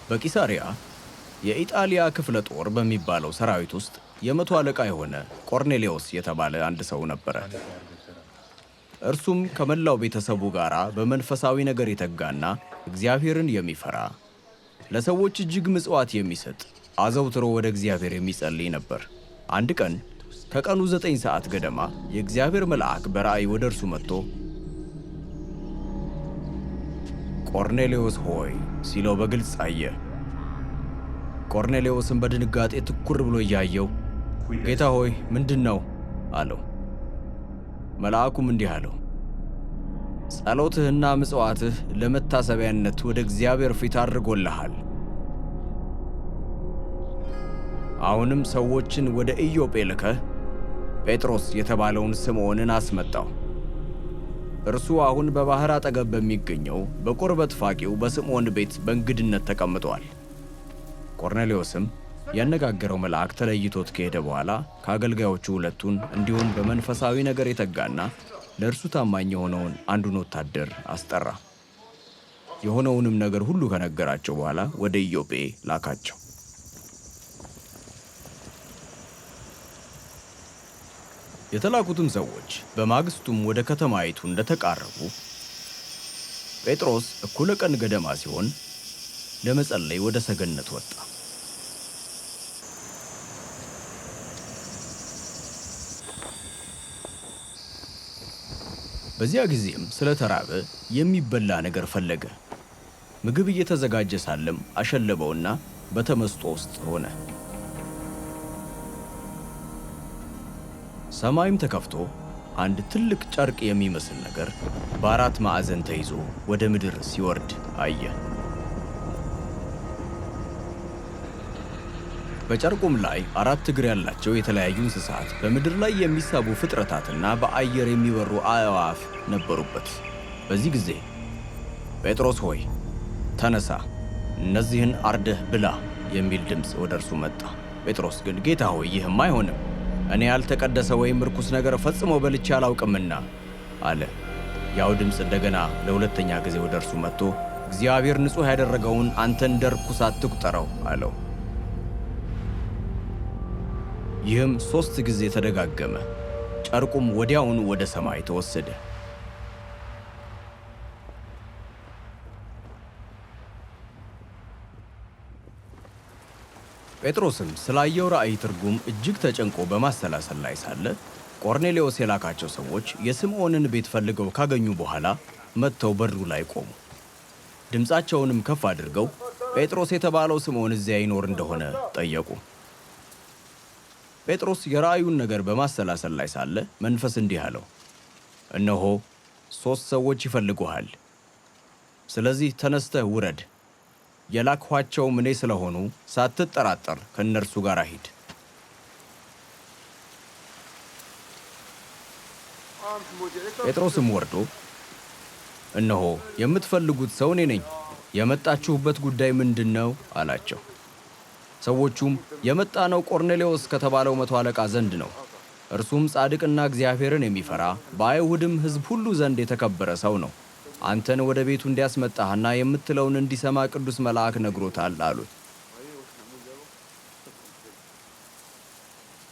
በቂሳሪያ የኢጣሊያ ክፍለ ጦር በሚባለው ሰራዊት ውስጥ የመቶ አለቃ የሆነ ቆርኔሌዎስ የተባለ አንድ ሰው ነበረ። እርሱም ከመላው ቤተሰቡ ጋር በመንፈሳዊ ነገር የተጋና እግዚአብሔርን የሚፈራ፣ ለሰዎች እጅግ ምጽዋት የሚሰጥ፣ አዘውትሮ ወደ እግዚአብሔር የሚጸልይ ነበር። አንድ ቀን ከቀኑ 9 ሰዓት ገደማ የእግዚአብሔር መልአክ በራእይ ወደ እርሱ መጥቶ "ቆርኔሌዎስ ሆይ" ሲለው በግልጽ አየ። ቆርኔሌዎስም በድንጋጤ ትኩር ብሎ እያየው "ጌታ ሆይ፣ ምንድን ነው?" አለው። መልአኩም እንዲህ አለው፣ "ጸሎትህና ምጽዋትህ ለመታሰቢያነት ወደ እግዚአብሔር ፊት አድርጎልሃል። አሁንም ሰዎችን ወደ ኢዮጴ ልከህ ጴጥሮስ የተባለውን ስምዖንን አስመጣው። እርሱ አሁን በባሕር አጠገብ በሚገኘው በቁርበት ፋቂው በስምዖን ቤት በእንግድነት ተቀምጧል።" ቆርኔሌዎስም ያነጋገረው መልአክ ተለይቶት ከሄደ በኋላ ከአገልጋዮቹ ሁለቱን፣ እንዲሁም በመንፈሳዊ ነገር የተጋና ለእርሱ ታማኝ የሆነውን አንዱን ወታደር አስጠራ። የሆነውንም ነገር ሁሉ ከነገራቸው በኋላ ወደ ኢዮጴ ላካቸው። የተላኩትም ሰዎች በማግስቱም ወደ ከተማይቱ እንደተቃረቡ ጴጥሮስ እኩለ ቀን ገደማ ሲሆን ለመጸለይ ወደ ሰገነት ወጣ። በዚያ ጊዜም ስለ ተራበ የሚበላ ነገር ፈለገ። ምግብ እየተዘጋጀ ሳለም አሸለበውና በተመስጦ ውስጥ ሆነ። ሰማይም ተከፍቶ አንድ ትልቅ ጨርቅ የሚመስል ነገር በአራት ማዕዘን ተይዞ ወደ ምድር ሲወርድ አየ። በጨርቁም ላይ አራት እግር ያላቸው የተለያዩ እንስሳት፣ በምድር ላይ የሚሳቡ ፍጥረታትና በአየር የሚበሩ አዕዋፍ ነበሩበት። በዚህ ጊዜ "ጴጥሮስ ሆይ፣ ተነሣ፣ እነዚህን አርደህ ብላ" የሚል ድምፅ ወደ እርሱ መጣ። ጴጥሮስ ግን "ጌታ ሆይ፣ ይህም አይሆንም፣ እኔ ያልተቀደሰ ወይም ርኩስ ነገር ፈጽሞ በልቼ አላውቅምና" አለ። ያው ድምፅ እንደገና ለሁለተኛ ጊዜ ወደ እርሱ መጥቶ "እግዚአብሔር ንጹሕ ያደረገውን አንተ እንደ ርኩስ አትቁጠረው" አለው። ይህም ሦስት ጊዜ ተደጋገመ። ጨርቁም ወዲያውኑ ወደ ሰማይ ተወሰደ። ጴጥሮስም ስላየው ራእይ ትርጉም እጅግ ተጨንቆ በማሰላሰል ላይ ሳለ ቆርኔሌዎስ የላካቸው ሰዎች የስምዖንን ቤት ፈልገው ካገኙ በኋላ መጥተው በሩ ላይ ቆሙ። ድምፃቸውንም ከፍ አድርገው ጴጥሮስ የተባለው ስምዖን እዚያ ይኖር እንደሆነ ጠየቁ። ጴጥሮስ የራእዩን ነገር በማሰላሰል ላይ ሳለ መንፈስ እንዲህ አለው፣ "እነሆ ሦስት ሰዎች ይፈልጉሃል። ስለዚህ ተነስተህ ውረድ፣ የላክኋቸውም እኔ ስለሆኑ ሳትጠራጠር ከእነርሱ ጋር ሂድ።" ጴጥሮስም ወርዶ "እነሆ የምትፈልጉት ሰው እኔ ነኝ፣ የመጣችሁበት ጉዳይ ምንድን ነው?" አላቸው። ሰዎቹም "የመጣነው ቆርኔሌዎስ ከተባለው መቶ አለቃ ዘንድ ነው። እርሱም ጻድቅና እግዚአብሔርን የሚፈራ፣ በአይሁድም ሕዝብ ሁሉ ዘንድ የተከበረ ሰው ነው። አንተን ወደ ቤቱ እንዲያስመጣህና የምትለውን እንዲሰማ ቅዱስ መልአክ ነግሮታል" አሉት።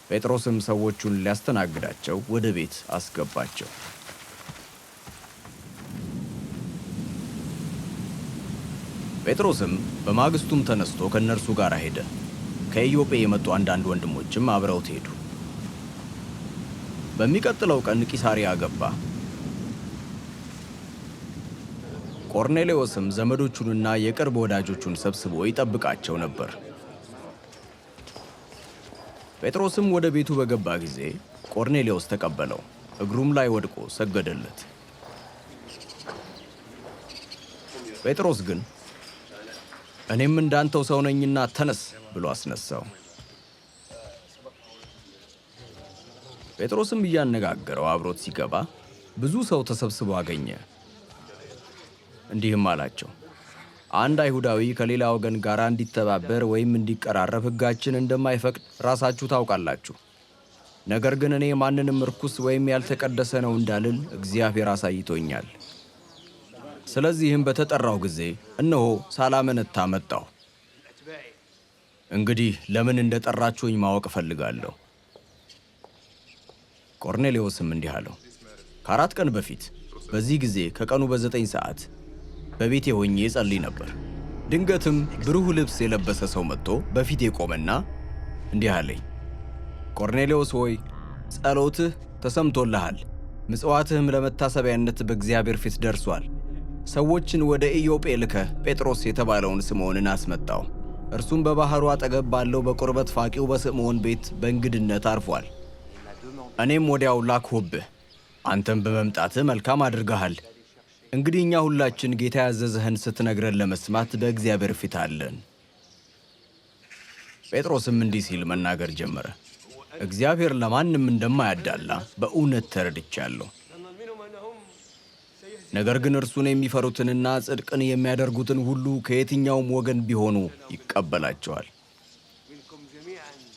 ጴጥሮስም ሰዎቹን ሊያስተናግዳቸው ወደ ቤት አስገባቸው። ጴጥሮስም በማግስቱም ተነስቶ ከእነርሱ ጋር ሄደ። ከኢዮጴ የመጡ አንዳንድ ወንድሞችም አብረውት ሄዱ። በሚቀጥለው ቀን ቂሳርያ ገባ። ቆርኔሌዎስም ዘመዶቹንና የቅርብ ወዳጆቹን ሰብስቦ ይጠብቃቸው ነበር። ጴጥሮስም ወደ ቤቱ በገባ ጊዜ ቆርኔሌዎስ ተቀበለው፣ እግሩም ላይ ወድቆ ሰገደለት። ጴጥሮስ ግን "እኔም እንዳንተው ሰው ነኝና ተነስ" ብሎ አስነሣው። ጴጥሮስም እያነጋገረው አብሮት ሲገባ ብዙ ሰው ተሰብስቦ አገኘ። እንዲህም አላቸው፣ "አንድ አይሁዳዊ ከሌላ ወገን ጋር እንዲተባበር ወይም እንዲቀራረብ ሕጋችን እንደማይፈቅድ ራሳችሁ ታውቃላችሁ። ነገር ግን እኔ ማንንም ርኩስ ወይም ያልተቀደሰ ነው እንዳልል እግዚአብሔር አሳይቶኛል። ስለዚህም በተጠራሁ ጊዜ እነሆ ሳላመነታ መጣሁ።" እንግዲህ ለምን እንደ ጠራችሁኝ ማወቅ እፈልጋለሁ። ቆርኔሌዎስም እንዲህ አለው፣ ከ4 ቀን በፊት በዚህ ጊዜ ከቀኑ በ9 ሰዓት በቤቴ ሆኜ እጸልይ ነበር። ድንገትም ብሩህ ልብስ የለበሰ ሰው መጥቶ በፊቴ ቆመና እንዲህ አለኝ፣ ቆርኔሌዎስ ሆይ ጸሎትህ ተሰምቶልሃል፣ ምጽዋትህም ለመታሰቢያነት በእግዚአብሔር ፊት ደርሷል። ሰዎችን ወደ ኢዮጴ ልከህ ጴጥሮስ የተባለውን ስምዖንን አስመጣው። እርሱም በባሕሩ አጠገብ ባለው በቁርበት ፋቂው በስምዖን ቤት በእንግድነት አርፏል። እኔም ወዲያው ላክሁብህ፣ አንተም በመምጣትህ መልካም አድርገሃል። እንግዲህ እኛ ሁላችን ጌታ ያዘዘህን ስትነግረን ለመስማት በእግዚአብሔር ፊት አለን። ጴጥሮስም እንዲህ ሲል መናገር ጀመረ። እግዚአብሔር ለማንም እንደማያዳላ በእውነት ተረድቻለሁ። ነገር ግን እርሱን የሚፈሩትንና ጽድቅን የሚያደርጉትን ሁሉ ከየትኛውም ወገን ቢሆኑ ይቀበላቸዋል።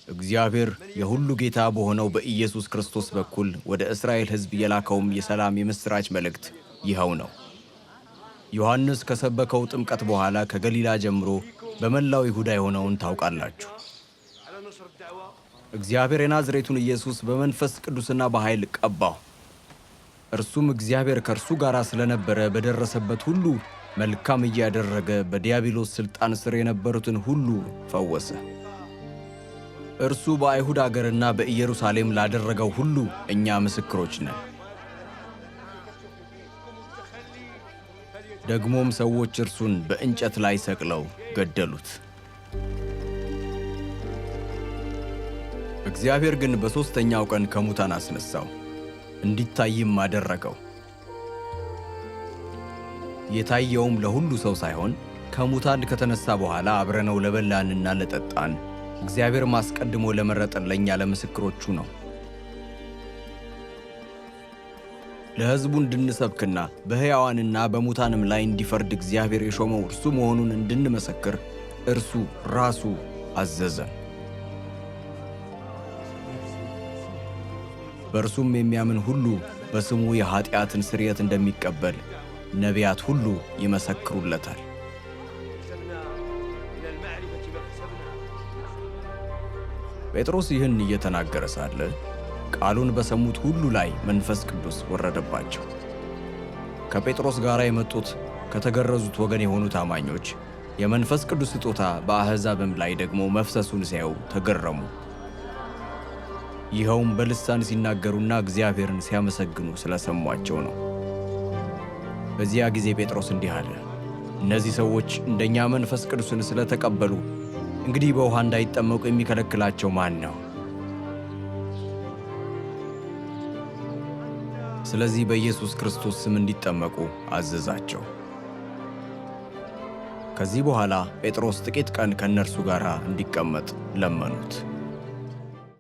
እግዚአብሔር የሁሉ ጌታ በሆነው በኢየሱስ ክርስቶስ በኩል ወደ እስራኤል ሕዝብ የላከውም የሰላም የምሥራች መልእክት ይኸው ነው። ዮሐንስ ከሰበከው ጥምቀት በኋላ ከገሊላ ጀምሮ በመላው ይሁዳ የሆነውን ታውቃላችሁ። እግዚአብሔር የናዝሬቱን ኢየሱስ በመንፈስ ቅዱስና በኃይል ቀባው። እርሱም እግዚአብሔር ከእርሱ ጋር ስለነበረ በደረሰበት ሁሉ መልካም እያደረገ በዲያብሎስ ሥልጣን ስር የነበሩትን ሁሉ ፈወሰ። እርሱ በአይሁድ አገርና በኢየሩሳሌም ላደረገው ሁሉ እኛ ምስክሮች ነን። ደግሞም ሰዎች እርሱን በእንጨት ላይ ሰቅለው ገደሉት። እግዚአብሔር ግን በሦስተኛው ቀን ከሙታን አስነሣው፣ እንዲታይም አደረገው። የታየውም ለሁሉ ሰው ሳይሆን ከሙታን ከተነሳ በኋላ አብረነው ለበላንና ለጠጣን እግዚአብሔርም አስቀድሞ ለመረጠን ለእኛ ለምስክሮቹ ነው። ለሕዝቡ እንድንሰብክና በሕያዋንና በሙታንም ላይ እንዲፈርድ እግዚአብሔር የሾመው እርሱ መሆኑን እንድንመሰክር እርሱ ራሱ አዘዘን። በእርሱም የሚያምን ሁሉ በስሙ የኃጢአትን ስርየት እንደሚቀበል ነቢያት ሁሉ ይመሰክሩለታል። ጴጥሮስ ይህን እየተናገረ ሳለ ቃሉን በሰሙት ሁሉ ላይ መንፈስ ቅዱስ ወረደባቸው። ከጴጥሮስ ጋር የመጡት ከተገረዙት ወገን የሆኑት አማኞች የመንፈስ ቅዱስ ስጦታ በአሕዛብም ላይ ደግሞ መፍሰሱን ሲያዩ ተገረሙ። ይኸውም በልሳን ሲናገሩና እግዚአብሔርን ሲያመሰግኑ ስለሰሟቸው ነው። በዚያ ጊዜ ጴጥሮስ እንዲህ አለ፣ እነዚህ ሰዎች እንደኛ መንፈስ ቅዱስን ስለተቀበሉ እንግዲህ በውሃ እንዳይጠመቁ የሚከለክላቸው ማን ነው? ስለዚህ በኢየሱስ ክርስቶስ ስም እንዲጠመቁ አዘዛቸው። ከዚህ በኋላ ጴጥሮስ ጥቂት ቀን ከእነርሱ ጋር እንዲቀመጥ ለመኑት።